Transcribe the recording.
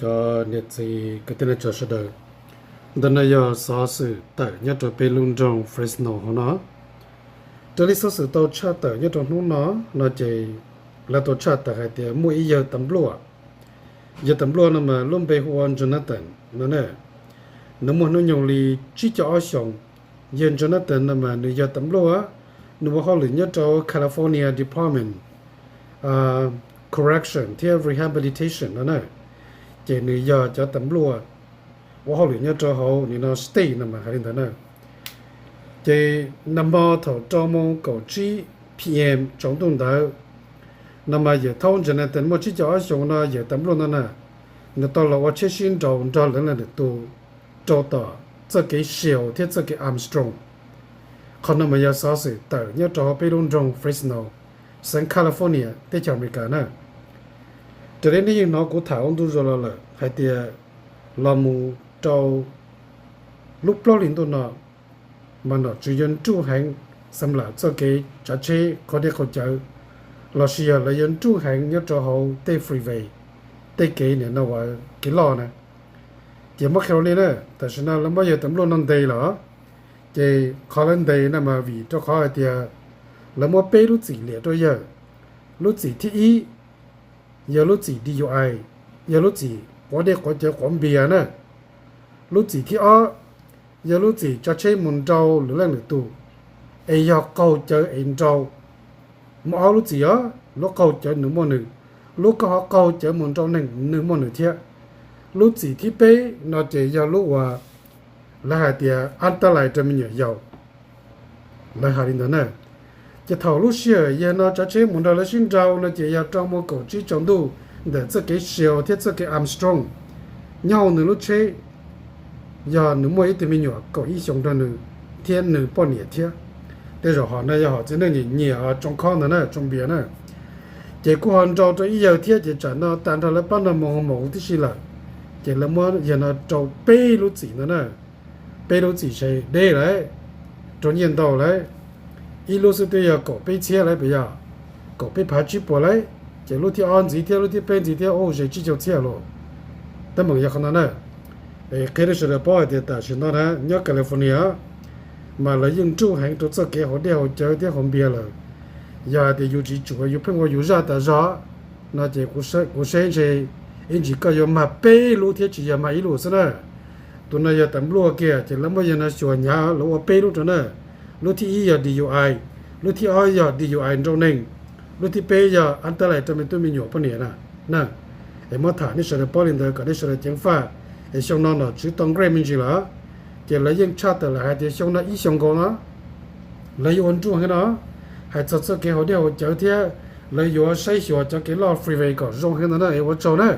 Cov niam txiv kwv tij neej tsa sawv daws, ntawm no yog xov xwm tawm nyob rau peb lub nroog Fresno hauv no. Raws li xov xwm tau tshaj tawm nyob rau hnub no, no ces lawv tau tshaj tawm hais tias muaj ib yawg tas npluaj. Yawg tas npluaj no mas lub npe hu ua Jonathan no na. Nws muaj hnub nyoog li tsib caug ob xyoos. Yawg Jonathan no mas nws yog tas npluaj, nws ua hauj lwm nyob rau California Department Correction thiab Rehabilitation no na. Ces nws yog cov tas npluaj ua hauj lwm nyob rau hauv nim no state no mas hais li ntawd na. Ces nag hmo thaum rau moos kaum tsib p.m. tsaus ntuj ntawd, no mas yawg thaub Jonathan muaj tsib caug ob xyoos no, yawg tas npluaj no na, nws tau los ua tsheb sib nraus nrog lawv leej lwm tus rau tom txoj kev Shale thiab txoj kev Armstrong. Qhov no mas yog xov xwm tawm nyob rau hauv peb lub nroog Fresno, xeev California, teb chaws Amelikas na. Raws li nej yeej hnov kuv tham ua ntu zus los lawm hais tias los mus rau lub plaub hlis ntuj no mas nom tswv yuav nruj heev xam lam txoj kev tsav tsheb qaug dej qaug cawv, lossis yog lawv yuav nruj heev nyob rau hauv tej freeway, tej kev nim no uas kev loj na. Ces muab qhia li na, tam sim no lawv muab yawg tas npluaj no ntes lawm, ces qhov lawv ntes no mas vim rau qhov hais tias lawv muab peb lub txim liam rau yawg. Lub txim thib ib yog lub txim D U I, yog lub txim quav dej quav cawv quav npias na. Lub txim thib ob yog lub txim tsav tsheb mus nrau lwm leej lwm tus, es yog qaug cawv es nrau. Muaj ob lub txim os, lub qaug cawv nws muaj nws, lub koj ho qaug cawv mus nrau neeg nws muaj nws thiab. Lub txim thib peb no ces yog lub uas lawv hais tias an ta lais rau me nyuam yaus, lawv hais li ntawd na. Ces thaum lub sij hawm yawg no tsav tsheb mus nrog lawv sib nrau no ces yog rau moos kaum tsib tsaus ntuj ntawm txoj kev Shale thiab txoj kev Armstrong. Nyob hauv nws lub tsheb yog nws muaj ib tug me nyuam kaum ib xyoos nrog nws thiab nws poj niam thiab. Tej zaum hom no yog hom txiv neej nyiam nyiam tsoo khob ntawd na, tsoo npias na. Ces kuj ho nrau rau ib yawg thiab, ces tsam no tag nrho lawv pab no mus hu mus huv tib si lawm. Ces lawv muab yawg no rau peb lub txim ntawd na. Peb lub txim ces deb lawm, raug nyiaj ntau lawm. Ib lub xwb twb yog kaum peb txhiab lawm puas yog, kaum peb phav tsib puas lawm. Ces lub thib ob ntxiv thiab lub thib peb ntxiv thiab ua ze tsib caug txhiab lawm. Teeb meem yog qhov no na. Es qhia rau sawv daws paub hais tias tam sim no na nyob California mas lawv yeej nruj heev rau txoj kev haus dej haus cawv thiab haus npias lawm. Yog hais tias yus tsis tsum yus pheej ua yus zaj tas zog no ces kuv saib ntshe ib ntsis koj yuav mag peb lub thiab tsis yog mag ib lub xwb na. Tus no yog tas npluaj kiag ces lawv muab yawg no xyuas hnyav lawv ua peb lub rau na. Lub thib ib yog D U I, lub thib ob yog D U I nrau neeg, lub thib peb yog an ta lais rau me tub me nyuam poj niam na. Es muab tham nej sawv daws paub li ntawd kom nej sawv daws ceev faj. Es xyoo no nom tswv tau nqaij me ntsis lawm, ces lawv yeej tshaj tawm lawm hais tias xyoo no ib xyoos nkaus no lawv yuav ua nruj heev no. Hais txog txoj kev haus dej haus cawv thiab lawv yuav saib xyuas cov kev loj freeway kom zoo heev ntawd na, es ua tsaug na.